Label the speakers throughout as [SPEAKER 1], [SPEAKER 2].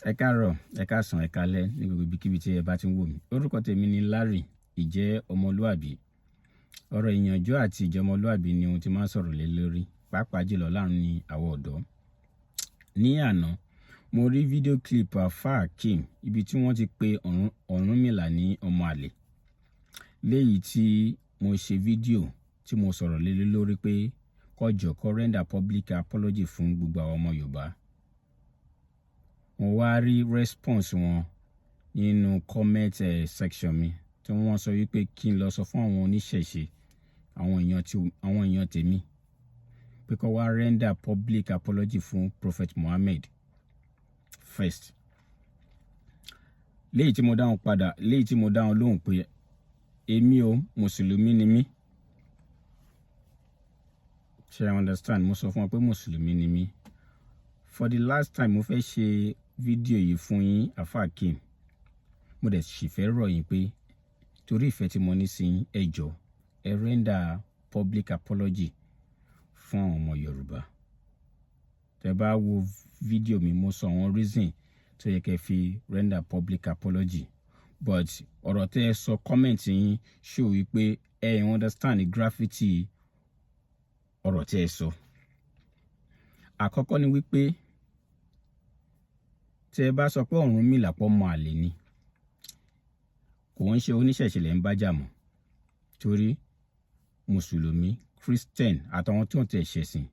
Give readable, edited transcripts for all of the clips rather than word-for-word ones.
[SPEAKER 1] Ẹ káàárọ̀, ẹ káàsán, ẹ káalẹ́ ní gbogbo ibikíbi tí ẹ bá ti ń wò mí. Orúkọ tèmi ni Larry, ìjẹ́ ọmọlúàbí. Ọ̀rọ̀ ìyànjú àti ìjọmọlúàbí ni ohun tí máa ń sọ̀rọ̀ lé lórí, pàápàá jùlọ láàrin àwọn ọ̀dọ́. Ní àná, mo rí fídíò clip Alfa Akeem ibi tí wọ́n ti pe Ọ̀rúnmìlà ní ọmọ àlè. Léyìí tí mo ṣe fídíò tí mo sọ̀rọ̀ lé lórí pé kó jọ̀ọ́ kó render public apology fún gbogbo àwọn ọmọ Yorùbá. Mo wá rí response wọn nínú comment section mi tí wọ́n sọ wípé kí n lọ sọ fún àwọn oníṣẹ̀ṣe, àwọn èèyàn tèmi, pé kó wá render public apology fún Prophet Muhammad first. Léyìí tí mo dáhùn padà, léyìí tí mo dáhùn lóhùn pé èmi o, Mùsùlùmí ni mí. Ṣé ẹ understand? Mo sọ fún wọn pé Mùsùlùmí ni mí. For the last time, mo fẹ́ ṣe fídíò yìí fún yín, Alfa Akeem. Mo dẹ̀ sì fẹ́ rọ̀ yín pé torí ìfẹ́ tí mo ní sí yín, ẹ jọ̀ọ́, ẹ render public apology fún àwọn ọmọ Yorùbá. Tẹ́ bá wo fídíò mi, mo sọ àwọn reason tó yẹ kẹ́ fi render public apology, but ọ̀rọ̀ tẹ́ ẹ sọ, comment yín show wípé ẹ understand the gravity ọ̀rọ̀ tẹ́ ẹ sọ. Àkọ́kọ́ ni wípé tẹ́ ẹ bá sọ pé Ọ̀rúnmìlà pọ̀ ọmọ àlè ni, kò ń ṣe oníṣẹ̀ṣe lẹ́ ń bá jà mọ́, torí Mùsùlùmí, Christian àtàwọn tí wọ́n ti ṣẹ̀sìn,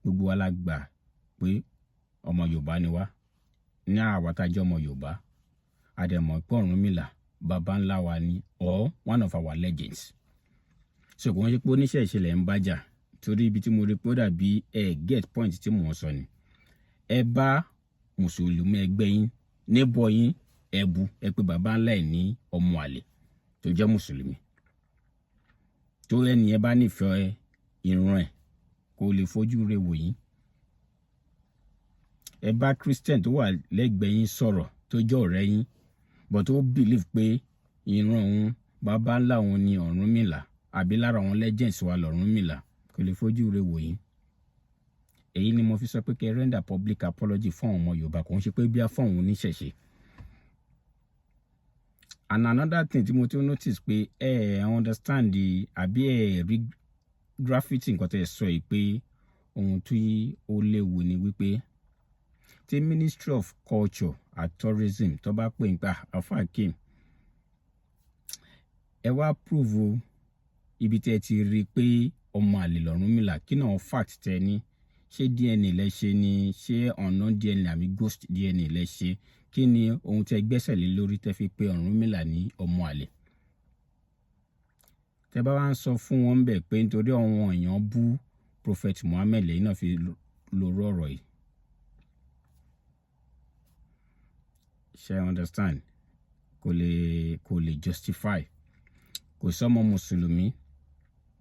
[SPEAKER 1] gbogbo wa la gbà pé ọmọ Yorùbá ni wá. Ní àwa tá a jẹ́ ọmọ Yorùbá, a dẹ̀ mọ̀ pé Ọ̀rúnmìlà baba ńlá wa ni or one of our legends. So kò ń ṣe pé oníṣẹ̀ṣe lẹ́ ń bá jà, torí ibi tí mo rí pé ó dàbí ẹ get point tí mò ń sọ ni, ẹ bá Mùsùlùmí ẹgbẹ́ yín, neighbor yín, ẹ bu ẹ pé bàbá ńlá ẹ̀ ní ọmọ àlè tó jẹ́ Mùsùlùmí, tó ẹni ẹ bá nífẹ̀ẹ́ ìran ẹ̀, kò lè fojú rẹ̀ wò yín. Ẹ bá Christian tó wà lẹ́gbẹ̀ẹ́ yín sọ̀rọ̀, tó jẹ́ ọ̀rẹ́ yín, but ó believe pé ìran òun, bàbá ńlá òun ni Ọ̀rúnmìlà, àbí lára àwọn legends wa lọ̀rúnmìlà, kò lè fojú rẹ̀ wò yín. Èyí ni mo fi sọ pé kẹ́ render public apology fún àwọn ọmọ Yorùbá, kò ń ṣe pé bí a fún àwọn oníṣẹ̀ṣe. And another thing tí mo tún notice pé ẹ ẹ understand the àbí ẹ rí gravity nǹkan tẹ́ ẹ sọ yìí, pé ohun tí ó léwu ni wípé tí Ministry of Culture and Tourism tó bá pè ń pa Alfa Akeem, ẹ wá prove ibi tí ẹ ti rí i pé ọmọ àlè lọ̀rúnmìlà, kí náà fact tẹ ní? Ṣé DNA lẹ ṣe ni? Ṣé unknown DNA àbí ghost DNA lẹ ṣe? Kí ni ohun tẹ gbẹ́sẹ̀ lé lórí tẹ fi pé Ọ̀rúnmìlà ní ọmọ àlè? Tẹ bá wá ń sọ fún wọn bẹ́ẹ̀ pé nítorí àwọn èèyàn bú Prophet Muhammed lẹ́yìn náà fi lóró ọ̀rọ̀ yìí, ṣe understand? Kò lè justify. Kò sọ́mọ Mùsùlùmí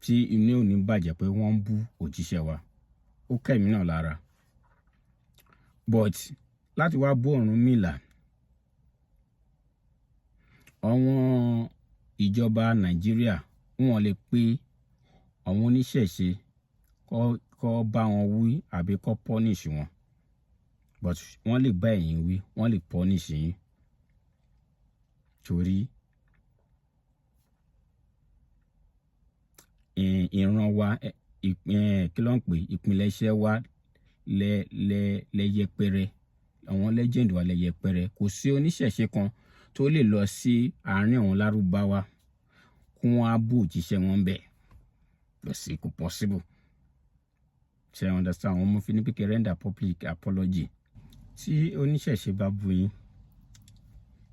[SPEAKER 1] tí inú ò ní bàjẹ́ pé wọ́n ń bú òjíṣẹ́ wa. Ó kẹ́mi náà lára, but láti wá bú Ọ̀rúnmìlà, àwọn ìjọba Nàìjíríà wọn lè pé àwọn oníṣẹ̀ṣe kó bá wọn wí àbí kó punish wọn, but wọ́n lè bá ẹ̀yin wí, wọ́n lè punish yín, torí ìran wa, kí ló ń pè, ìpìlẹ̀ṣẹ̀ wa lẹ lẹ lẹ yẹpẹrẹ, àwọn legend wa lẹ yẹpẹrẹ. Kò sí oníṣẹ̀ṣe kan tó lè lọ sí àárín àwọn Lárúbáwá kí wọ́n á bú òjíṣẹ́ wọn bẹ́ẹ̀ lọ sí, kò possible. Ṣe ẹ understand? Àwọn ọmọ fi ní pé kẹ́ render public apology. Tí oníṣẹ̀ṣe bá bú yín,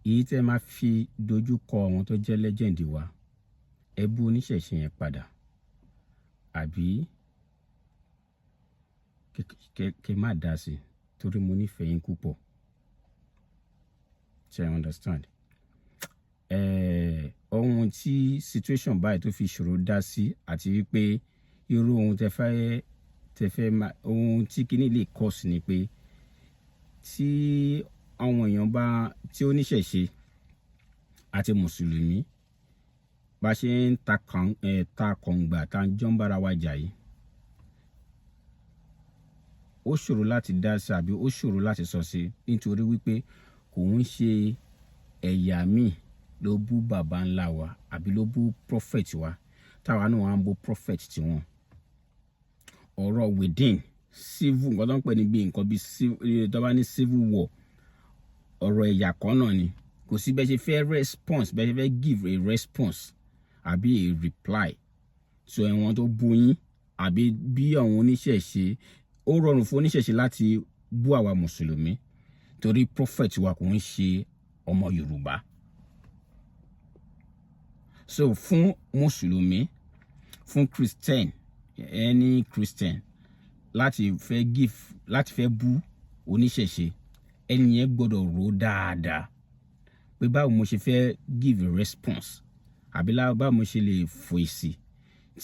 [SPEAKER 1] èyí tẹ́ máa fi dojú kọ àwọn tó jẹ́ legend wa, ẹ bú oníṣẹ̀ṣe yẹn padà àbí kẹ má dá sí, torí mo nífẹ̀ẹ́ yín púpọ̀. Ṣe ẹ understand? Ohun tí situation báyìí tó fi ṣòro dá sí, àti wípé irú ohun tẹ fẹ́ máa, ohun tí kíní lè cause ni pé tí àwọn èèyàn bá, tí oníṣẹ̀ṣe àti Mùsùlùmí bá ṣe ń ta kọ̀ǹgbà tá ń jọ ń bára wa jà yìí, ó Ó ṣòro láti dá sí àbí ó ṣòro láti sọ sí, nítorí wípé kò ń ṣe ẹ̀yà míì ló bú bàbá ńlá wa àbí ló bú prophet wa, táwa náà wá ń bú prophet tiwọn. Ọ̀rọ̀ within civil, nǹkan tó ń pè ní bí nǹkan bí tó bá ní civil war, ọ̀rọ̀ ẹ̀yà kan náà ni. Kò sí bẹ́ẹ̀ ṣe fẹ́ response, bẹ́ẹ̀ ṣe fẹ́ give a response àbí a reply so ẹ̀wọ̀n tó bú yín àbí bí àwọn oníṣẹ̀ṣe. Ó rọrùn fún oníṣẹ̀ṣe láti bú àwa Mùsùlùmí torí prophet wa kò ń ṣe ọmọ Yorùbá. So fún Mùsùlùmí, fún Christian, any Christian láti fẹ́ give, láti fẹ́ bú oníṣẹ̀ṣe, ẹni yẹn gbọ́dọ̀ rò dáadáa pé báwo mo ṣe fẹ́ give a response àbí báwo mo ṣe lè fèsì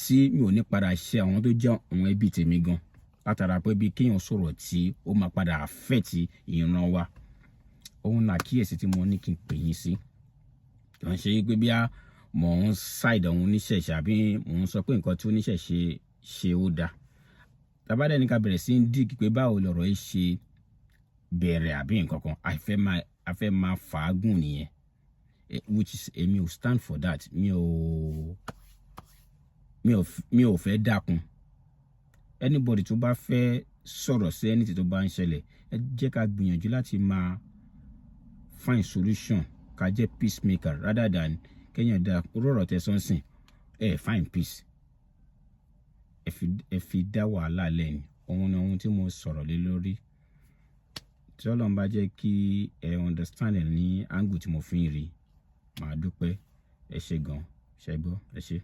[SPEAKER 1] tí mi ò ní padà ṣe àwọn tó jẹ́ àwọn ẹbí tèmi gan, látara pé bí kéèyàn sọ̀rọ̀ tí ó máa padà affect ìran wa. Òun náà kíyèsí tí mo ní kí n pè yín sí. Kì í ṣe pé bí a mò ń side àwọn oníṣẹ̀ṣe àbí mò ń sọ pé nǹkan tí oníṣẹ̀ṣe ṣe ó dáa. Tàbá ní ká bẹ̀rẹ̀ sí ń dig pé báwo lọ̀rọ̀ yìí ṣe bẹ̀rẹ̀ àbí nǹkan kan, a fẹ́ máa fàágùn nìyẹn, which is èmi ò stand for that. Mi ò fẹ́ dákun. Anybody tó bá fẹ́ sọ̀rọ̀ sí anything tó bá ń ṣẹlẹ̀, ẹ jẹ́ ká gbìyànjú láti máa find solution, ká jẹ́ peacemaker rather than kéèyàn dá rọ̀rọ̀ tẹ̀sán sìn. Ẹ find peace, ẹ fi dá wàhálà lẹ́yìn. Òun ni ohun tí mo sọ̀rọ̀ lé lórí. Tí Ọlọ́run bá jẹ́ kí ẹ understand ẹ̀ ní angle tí mo fi ń rí, màá dúpẹ́. Ẹ ṣé gan, ṣẹ gbọ́, ẹ ṣé.